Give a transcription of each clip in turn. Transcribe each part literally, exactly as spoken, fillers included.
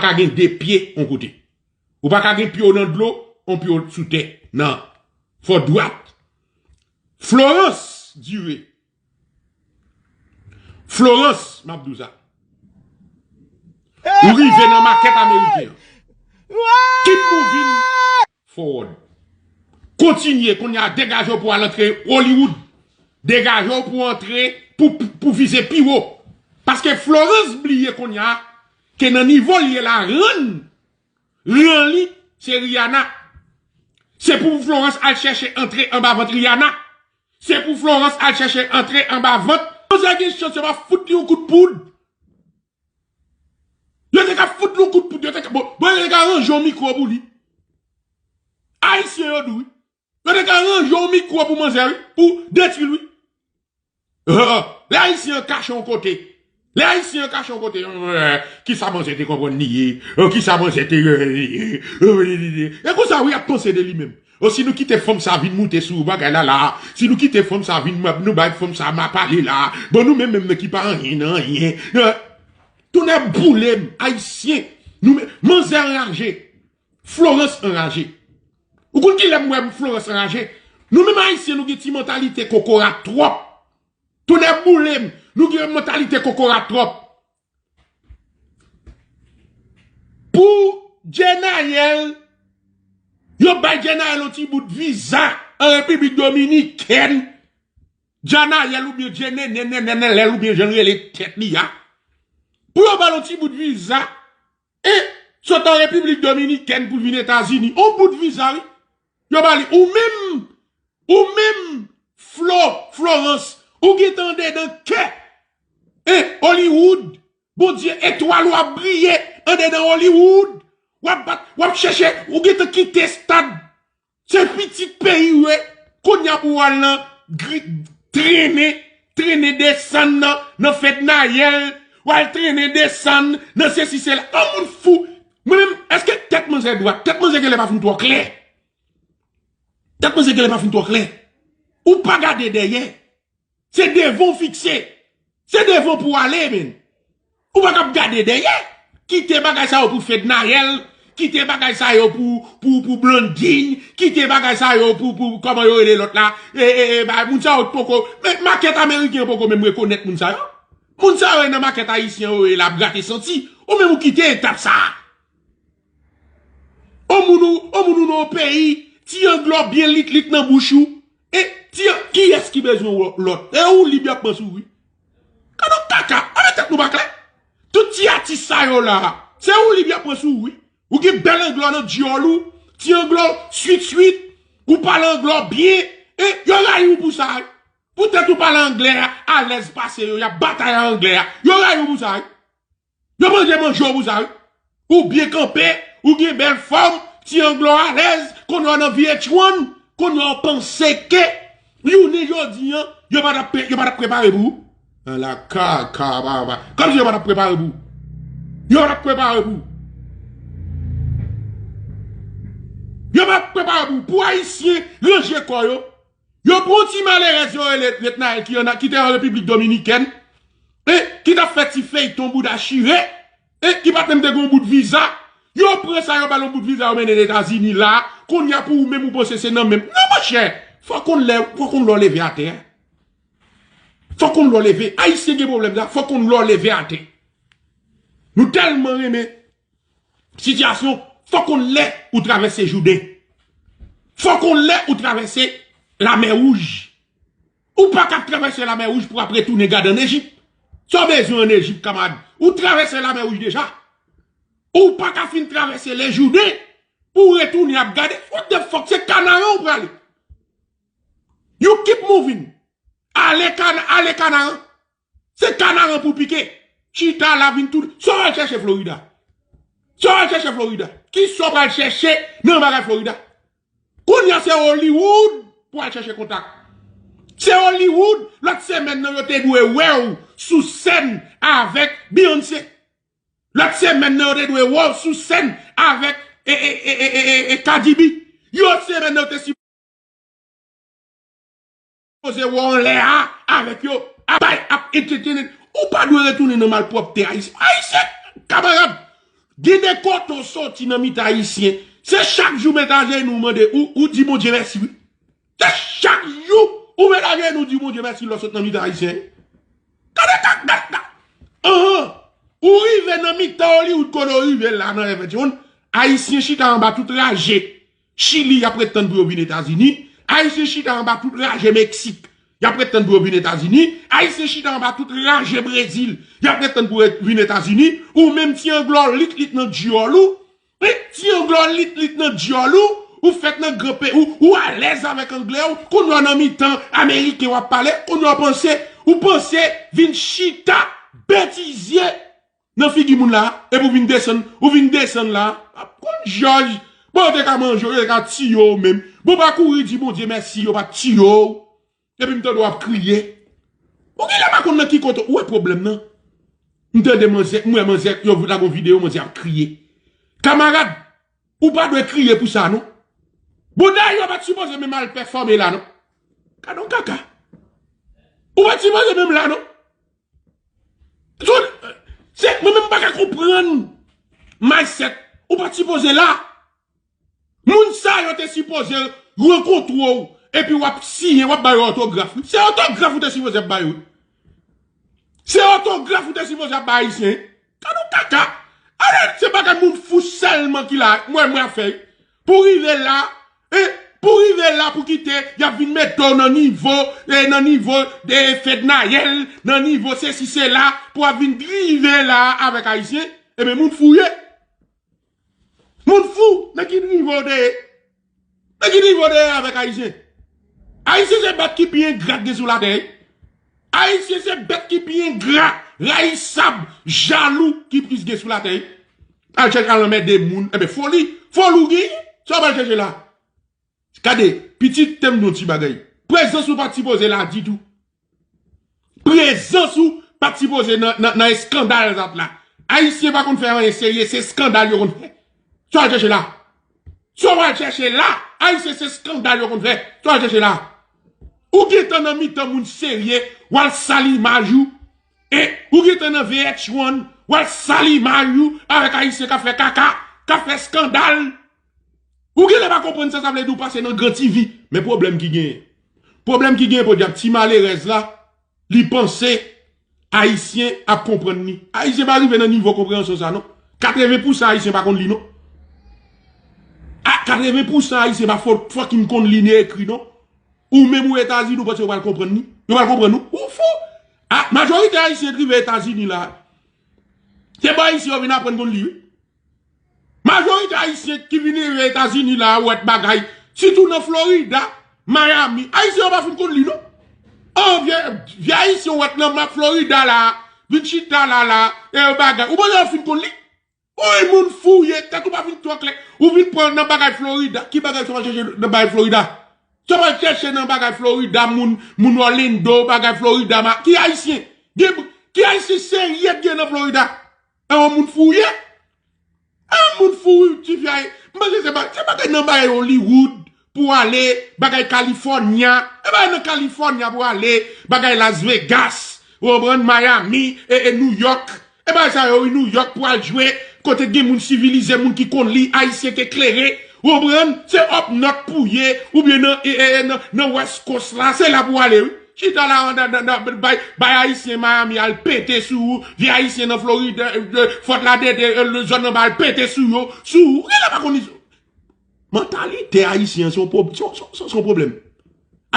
ka gen de pye yon kote. Ou pa ka gen pye w nan dlo, yon pye w sou tè. Nan. Fò dwat. Florence Duré. Florence, m ap di w sa. Ou rive nan makèt ameriken an. Keep moving forward. Kontinye, kounye a, degaje w pou al antre Hollywood. Degaje w pou antre, pou, pou, pou vize pi wo. Paske Florence bliye kounye a ke nan nivo l ye la, ran, ran li, se Rihanna. Se pou Florence al chèche antre anba vant Rihanna. Se pou Florence al chèche antre anba vant. Manzè gen chans yo pa fout li yon kout poud. Yo te ka fout li yon kout poud. Yo te ka, bon, bon, yo te ka ranje yon mikwo pou li. Ayisyen yo di wi. Yo te ka ranje yon mikwo pou manzè wi. Pou detwi l wi. Lè Ayisyen an kache yon kote. Lè Ayisyen an kache yon kote. Kisa manzè te konprann li ye? Kisa manzè te. E konsa wi, ap panse de li menm. O, si nou kite fanm sa vin moute sou bagay la la, si nou kite fanm sa vin, nou bay fanm sa ma pale la, bon, nou menm menm nan ki pa anyen nan anyen. Tonè boule m, Ayisyen, nou menm, manzè anraje, Florence anraje. Ou konn kilè m wè Florence anraje? Nou menm Ayisyen, nou gen ti mantalite kokorat twòp. Tonè boule m, nou gen mantalite kokorat twòp. Pou Djenayèl, yo bay Djenayèl yon ti bout viza an Repiblik Dominikèn. Djanayèl oubyen Djenenenenenèl oubyen jan l rele tèt li a. Pou yo ba l yon ti bout viza, e sot an Repiblik Dominikèn pou l vin Etazini. Yon bout viza, wi. Yo ba li. Ou menm, ou menm, Flo, Florence, ou gentan andedan kè. E Hollywood, Bondye etwal ou ap briye andedan Hollywood. W ap bat, w ap chèche, ou gentan kite stad. Se pitit peyi w ye. Kounye a pou w al nan gri-, trennen, trennen desann nan, nan fèt Nayèl. W al trennen desann nan sesi sela. An moun fou. Mwen menm, èske tèt manzè dwat? Tèt manzè genlè pa fin twò klè. Tèt manzè genlè pa fin twò klè. Ou pa gade dèyè. Se devan w fikse. Se devan pou w ale, menn. Ou pa kab gade dèyè. Kite bagay sa yo pou Fednaelle. Kite bagay sa yo pou, pou, pou Blondine. Kite bagay sa yo pou, pou, kòman yo rele lòt la. E, e, e, ba, moun sa yo poko, men makèt ameriken an poko menm rekonèt moun sa yo. Moun sa yo nan makèt ayisyen yo ye la ap grate santi. Ou menm ou kite etap sa a. On moun ou, on moun ou nan yon peyi, ti anglò byen lit lit nan bouch ou. E ti an-, kiyès ki bezwen wè lòt? E ou lib y ap pran sou ou wi. Gad on kaka, anben tèt nou pa klè. Tout ti atis sa yo la, se ou lib y ap pran sou ou wi. Ou gen bèl anglò nan dyòl ou, ti anglò swit swit, ou pale anglò byen, e yo rayi w pou sa wi. Poutèt ou pale anglè a alèz pase yo, y ap batay ak anglè a, yo rayi w pou sa wi. Yo manje manje w pou sa wi. Ou byen kanpe, ou gen bèl fòm, ti anglò alèz, kounye a w nan V H one, kounye a w panse ke jounen jodi an, yo pa t ap pre-, yo pa t ap prepare pou ou. Ala kaka papa. Kòmsi yo pa t ap prepare pou ou. Yo pa t ap prepare pou ou. Yo pa t ap prepare pou ou. Pou Ayisyen ranje kò yo, yo pran ti malerèz yo rele Fednaelle ki ann, ki te an Repiblik Dominikèn, e ki t ap fè ti feyton bouda chire, e ki pa t menm te gen yon bout viza. Yo pran sa, yo ba l yon bout viza, yo mennen l Etazini la. Kounye a pou ou menm ou panse se nan menm. Non, monchè, fòk on lè, fòk on lè w leve atè. Fòk on lè w leve. Ayisyen gen pwoblèm sa, fòk on lè w leve atè. Nou tèlman renmen sitiyasyon, fòk on lè ou travèse Jouden. Fòk on lè ou travèse Lamè Wouj. Ou pa ka travèse Lamè Wouj pou ap retounen gade ann Ejip. Sa w bezwen ann Ejip, kamarad? Ou travèse Lamè Wouj deja. Ou pa ka fin travèse Lejouden pou w retounen ap gade. What the fuck? Se Kanaran ou prale. You keep moving. Ale Kana-, ale Kanaran. Se Kanaran pou pike. Chita la vin tou. Sa w al chèche Florida? Sa w al chèche Florida? Kisa w pral chèche nan bagay Florida? Kounye a se Hollywood pou al chèche kontak. Se Hollywood, lòt semèn nan yo te dwe wè w sou sèn avèk Beyoncé. Lòt semèn nan yo te dwe wè w sou sèn avèk, e, e, Cardi B. Yo semèn nan yo te sipoze wè w anlè a avèk yo, ap bay, ap entertainen. Ou pa dwe retounen nan malpwòpte ayisyen. Ayisyen, kamarad, Gen de kote w soti nan mitan Ayisyen. Se chak jou met ajenou w mande, ou, ou di Bondye mèsi, wi. Se chak jou ou met ajenou w di Bondye mèsi lè w sot nan mitan Ayisyen. Gade, gade, gade, gade. Anhan. Ou rive nan mitan Hollywood kote w rive la nan F twenty-one. Ayisyen chita anba tout raje. Chili, y ap ret tann pou yo vin Etazini. Ayisyen chita anba tout raje Meksik. Y ap ret tann pou yo vin Etazini. Ayisyen chita anba tout raje Brezil. Y ap ret tann pou yo vin Etazini. Ou menm ti anglo lit lit nan dyòl ou. Wi, ti anglo lit lit nan dyòl ou. Ou fèt nan gran peyi. Ou, ou alèz avèk anglè ou. Kounye a nan mitan Ameriken w ap pale. Kounye a w panse. Ou panse vin chita betize nan figi moun la, epi w vin desann, ou vin desann la, ap konn jòj, bon, yo te ka manje w, yo te ka tiye w menm. Bon, pa kouri di Bondye mèsi, yo pa t tiye w. Epi m tande w ap kriye. Ou genlè pa konn nan ki kote, ou wè pwoblèm nan. M tande manzè, m wè manzè, yo lage yon videyo, manzè ap kriye. Kamarad, ou pa dwe kriye pou sa, non. Bon, dayè, yo pa t sipoze menm al pèfòme la, non. Gadon kaka. Ou pa t sipoze menm la, non. Zot, se, mwen menm m pa ka konprann mindset. Ou pa t sipoze la. Moun sa yo te sipoze rankontre w, epi w ap siyen, w ap ba yo otograf. Se otograf ou te sipoze ap ba yo. Se otograf ou te sipoze ap ba Ayisyen. Gadon kaka. Ale, se bagay moun fou sèlman ki la. Mwen, mwen ap fè. Pou rive la, e, pou rive la, pou kite, y ap vin mete w nan nivo, e, nan nivo de Fednaelle, nan nivo sesi sela, pou ap vin rive la avèk Ayisyen. Ebyen, moun fou ye. Moun fou, nan ki nivo w te ye? Nan ki nivo w te ye avèk Ayisyen? Ayisyen se bèt ki pi engra k gen sou latè, wi. Ayisyen se bèt ki pi engra, rayisab, jalou ki plis gen sou latè, wi. Al chèche al anmède moun. Enben, foli, foli w genyen. Sa w pral chèche la? Gade, pitit, tande m di w ti bagay. Prezans ou pa t sipoze la ditou. Prezans ou pa t sipoze nan, nan, nan eskandal zòt la. Ayisyen pa konn fè anyen serye, se eskandal yo konn fè. Sa w al chèche la? Sa w al chèche la? Ayisyen se eskandal yo konn fè. Sa w al chèche la? Ou gentan nan mitan moun serye, w al sal imaj ou. E ou gentan nan V H one, w al sal imaj ou avèk Ayisyen k ap fè kaka, k ap fè eskandal. Ou genlè pa konprann sa sa vle di w pase nan gran T V. Men pwoblèm ki genyen. Pwoblèm ki genyen, podyab, ti malerèz la, li panse Ayisyen ap konprann li. Ayisyen pa rive nan nivo konpreyansyon sa, non. Katreven pousan Ayisyen pa konn li, non. A, katreven pousan Ayisyen pa fo-, fucking konn li ni ekri, non. Ou menm ou Etazini, ou panse yo pral konprann li? Yo pral konprann ou? Ou fou! A, majorite Ayisyen ki rive Etazini la, se bò isi yo vin aprann konn li, wi. Majorite Ayisyen ki vin rive Etazini la, ou wè bagay, sitou nan Florida, Miami, Ayisyen yo pa fin konn li, non. An, vye, vye Ayisyen ou wè nan map Florida la, vin chita la, la, e bagay. Ou panse yo fin konn li? Woy, moun fou w ye, tèt ou pa fin twò klè. Ou vin pran nan bagay Florida. Ki bagay sa w al chèche nan bagay Florida? Sa w al chèche nan bagay Florida, moun, moun Orlando, bagay Florida, ma, ki Ayisyen? Gen, ki Ayisyen serye k gen nan Florida? E yon moun fou w ye? E yon moun fou w, ti fya ye. M panse se ba-, se bagay nan bagay Hollywood pou ale, bagay California. E bagay nan California pou ale, bagay Las Vegas, ou konprann, Miami, e, e New York. E bagay sa yo, wi, New York pou al jwe, kote gen moun sivilize, moun ki konn li, Ayisyen ki eklere, ou konprann? Se up north pou ye, oubyen nan, e, e, e, nan, nan West Coast la, se la pou ale, wi. Chita la, nan, nan, nan, bay, bay Ayisyen Miami al pete sou ou, vye Ayisyen nan Florida, e, e, Fort Lauderdale, e, zòn nan ba al pete sou yo, sou ou. Ou genlè pa konn li. Mantalite Ayisyen an se yon pwob-, se yon, se yon, se yon pwoblèm.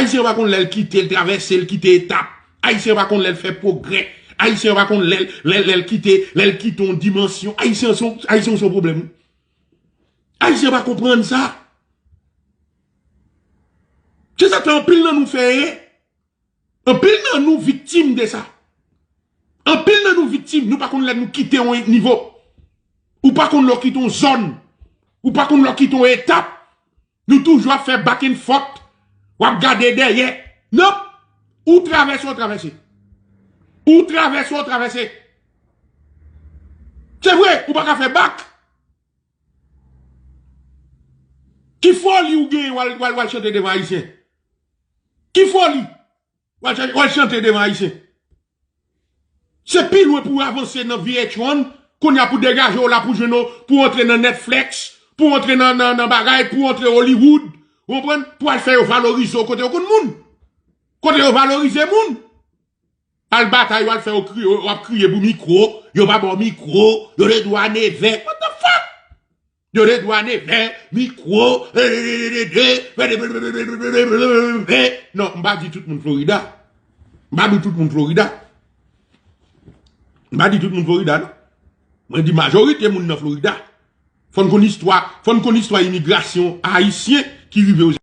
Ayisyen pa konn lè l kite, l travèse, l kite etap. Ayisyen pa konn lè l fè pwogrè. Ayisyen pa konn lè l, lè, lè l kite, lè l kite yon dimansyon. Ayisyen se yon, Ayisyen se yon pwoblèm. Ayisyen pa konprann sa. Se sa k fè anpil nan nou fè erè. Anpil nan nou viktim de sa. Anpil nan nou viktim, nou pa konn lè nou kite yon nivo. Ou pa konn lè w kite yon zòn. Ou pa konn lè w kite yon etap. Nou toujou ap fè back and forth. W ap gade dèyè. Nonp. Ou travèse, ou travèse. Ou travèse, ou travèse. Se vre, ou pa ka fè bak. Ki foli ou genyen w al, w al, w al chante devan Ayisyen? Ki foli? W al, w al chante devan Ayisyen. Se pi lwen pou w avanse nan V H one, Kounye a pou degaje w la pou jwenn w, pou antre nan Netflix, pou antre nan, nan, nan bagay, pou antre Hollywood. Ou konprann? Pou al fè yo valorize w kote yo konn moun. Kote yo valorize moun. Al batay, yo al fè yo kriye, w ap kriye pou mikwo, yo pa ba w mikwo, yo te dwe a nevè. What the fuck? Yo te dwe a nevè, mikwo, non, m pa di tout moun Florida. M pa di tout moun Florida. M pa di tout moun Florida, non. Mwen di majorite moun nan Florida. Fò n konn istwa, fò n konn istwa imigrasyon ayisyen ki rive